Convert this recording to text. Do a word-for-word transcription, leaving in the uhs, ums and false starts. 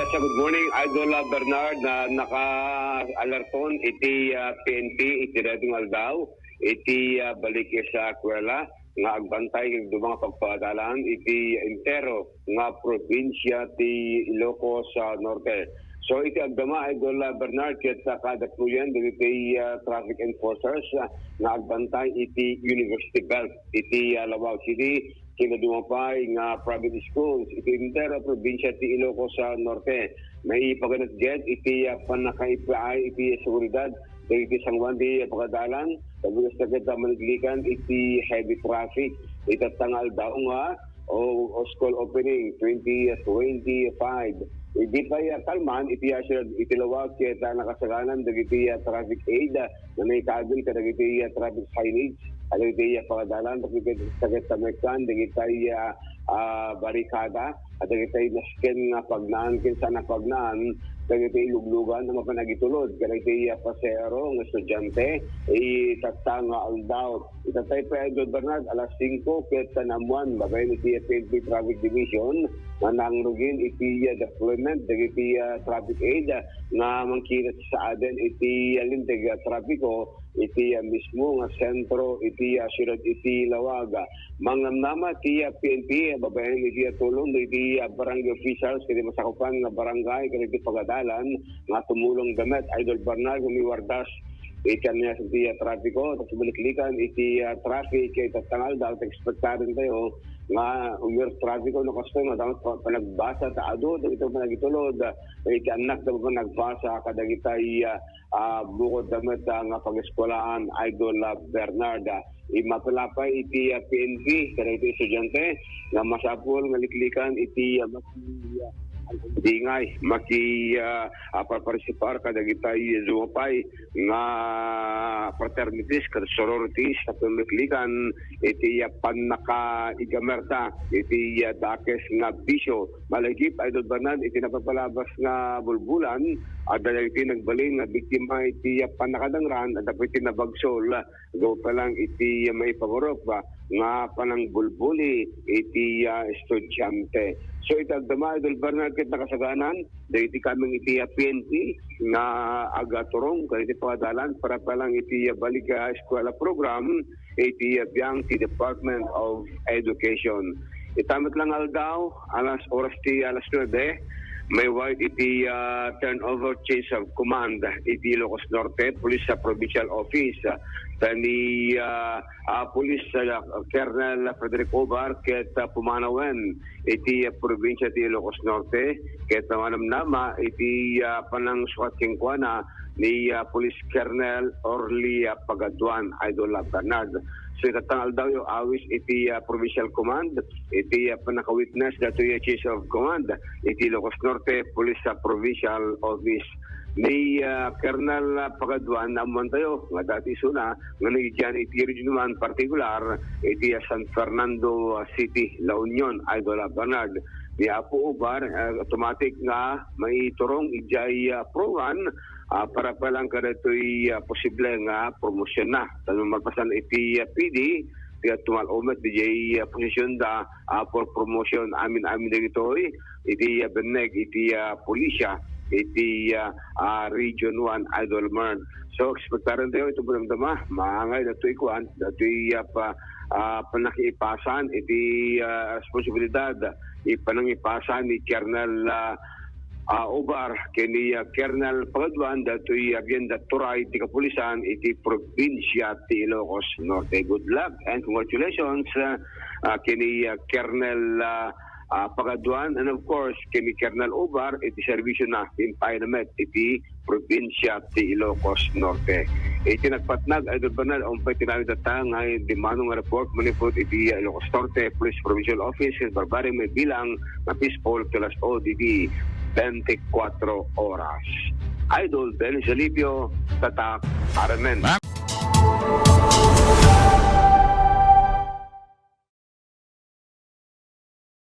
Sa good morning, Idol, ah, Bernard, na naka-alerton iti, ah, P N P iti daytoy nga aldaw, iti, ah, balik sa eskwela nga agbantay iti dumang pagpadalan iti entero nga probinsya ti Ilocos, ah, Norte. So, iti agdama, Idol, ah, Bernard, ket, ah, kada puyen dagiti, ah, traffic enforcers, ah, nga agbantay iti University Belt iti, ah, Laoag City, ken dumapay nga private schools iti entero probinsya ti Ilocos sa Norte. Maipaganat ket iti, ah, pannakaipaay iti seguridad dagiti sangoan ti pagadalan, kabuas ta ket, ah, maliklikan iti heavy traffic iti tatta nga aldaw nga o, o school opening twenty twenty-five. Idi pay, ah, kalman iti, ah, siyudad iti Laoag ket, ah, nakasaganan dagiti, ah, traffic aid, ah, nga naikabil kadagiti, ah, traffic signage kadagiti, ah, pagadalan, dagiti sakit sa mekan, dagiti, ah, ah, barikada, kadagiti nasken nga pagnaan ken saan a pagnaan, dagiti luglugan a mapan agitulod kadagiti, ah, pasahero nga estudiante, iti tatta nga aldaw. Itattay pay, Idol Bernard, alas singko ket naammuan babaen iti P N P Traffic Division nga nangrugin iti, ah, deployment dagiti, ah, traffic aid, ah, nga mangkinat sa aden iti, ah, linteg, ah, trapiko iti, ah, mismo nga sentro iti, ah, siyudad iti Laoag. Mangnamnama ti, ah, P N P babaen iti, ah, tulong dagiti, ah, barangay officials iti masakupan nga barangay kadagiti pagadalan nga tumulongda met, Idol Bernard, nga umiwardas iti ania ti, ah, trapiko, tapos maliklikan iti, ah, traffic iti tatta nga aldaw, ta ekspektarentayo nga umiwas trafiko no kastoy nga dapat pa-, panagbasa ta adu dagiti panagitulod, ah, iti annakda panagbasa kadagiti, ah, ah, bukodda met, ah, nga pag-eskuelaan, Idol, ah, Bernard, ah. Mapalapay iti, ah, P N P kadagiti estudiante nga masapul nga liklikan iti, ah, maki-, ah, dingay, maki-, ah, ah, parpartisipar kadagiti dumapay nga fraternities ken sororities tapno maliklikan iti, ah, pannakaigamerda iti, ah, dakes nga bisio. Malagip, Idol Bernard, iti napapalabas nga bulbulan, adda dagiti nagbalin nga biktima iti, ah, pannakadangran, adda pay iti nabagsol, gapu pa lang iti, ah, maipangurop, ah, nga panangbulbuli iti, ah, estudiante. So, iti agdama, Idol Bernard, ket nakasaganan dagiti kameng iti, ah, P N P nga agaturong kadagiti pagadalan para pa lang iti, ah, balik, ah, eskuela program iti, ah, biang ti Department of Education. Ita met lang aldaw, alas oras ti alas nuebe, mayat iti, ah, turnover change of command iti Ilocos Norte Police, ah, Provincial Office. Ta ni, ah, ah, Police, ah, Colonel Frederick Obar ket, ah, pumanawen iti, ah, probinsya ti Ilocos Norte, ket manamnama iti, ah, panangsukat kenkuana ni, ah, Police Colonel Orly, ah, Pagaduan, Idol, ah, Bernard. So, itatta nga aldaw, awis iti, ah, Provincial Command, iti, ah, pannaka-witness daytoy, ah, Chief of Command iti Ilocos Norte Police, ah, Provincial Office. Ni, ah, Colonel, ah, Pagaduan, naammuantayo nga dati isuna nga nagidian iti Region one, partikular iti, ah, San Fernando, ah, City, La Union, Idol, ah, Bernard. Ni Apo Obar, ah, automatic nga maiturong idiay, ah, Pro one, ah, para pa lang kadaytoy, ah, posible nga promosionna. Tapno malpasan iti, ah, P D, ket tumal-o met idiay, ah, posisionda, ah, for promotion. Amin-amin dagitoy iti, ah, benneg iti, ah, pulisya iti, ah, ah, Region one, Idol Bernard. So, ekspektarentayo iti panamnama, maangay daytoy kuan, daytoy, ah, pa-, ah, panangipasan iti, ah, responsibilidad, ipanangipasan ni Colonel, ah, ah, Obar ken ni, ah, Colonel Pagaduan, daytoy, ah, abienda turay ti kapulisan iti probinsya ti Ilocos Norte. Good luck and congratulations, ah, ah, ken ni, ah, Colonel, ah, ah, Pagaduan, and of course, ken ni Colonel Obar iti serbisyona, impay na met iti probinsya ti Ilocos Norte. Iti nagpatnag, Idol Bernard, awan pay ti naitatta nga di mano nga report manipud iti Ilocos Norte Police Provincial Office ken barbareng maibilang nga peaceful ti alas O D D, twenty-four oras. Idol Dennis Alipio, Tatak, R M N.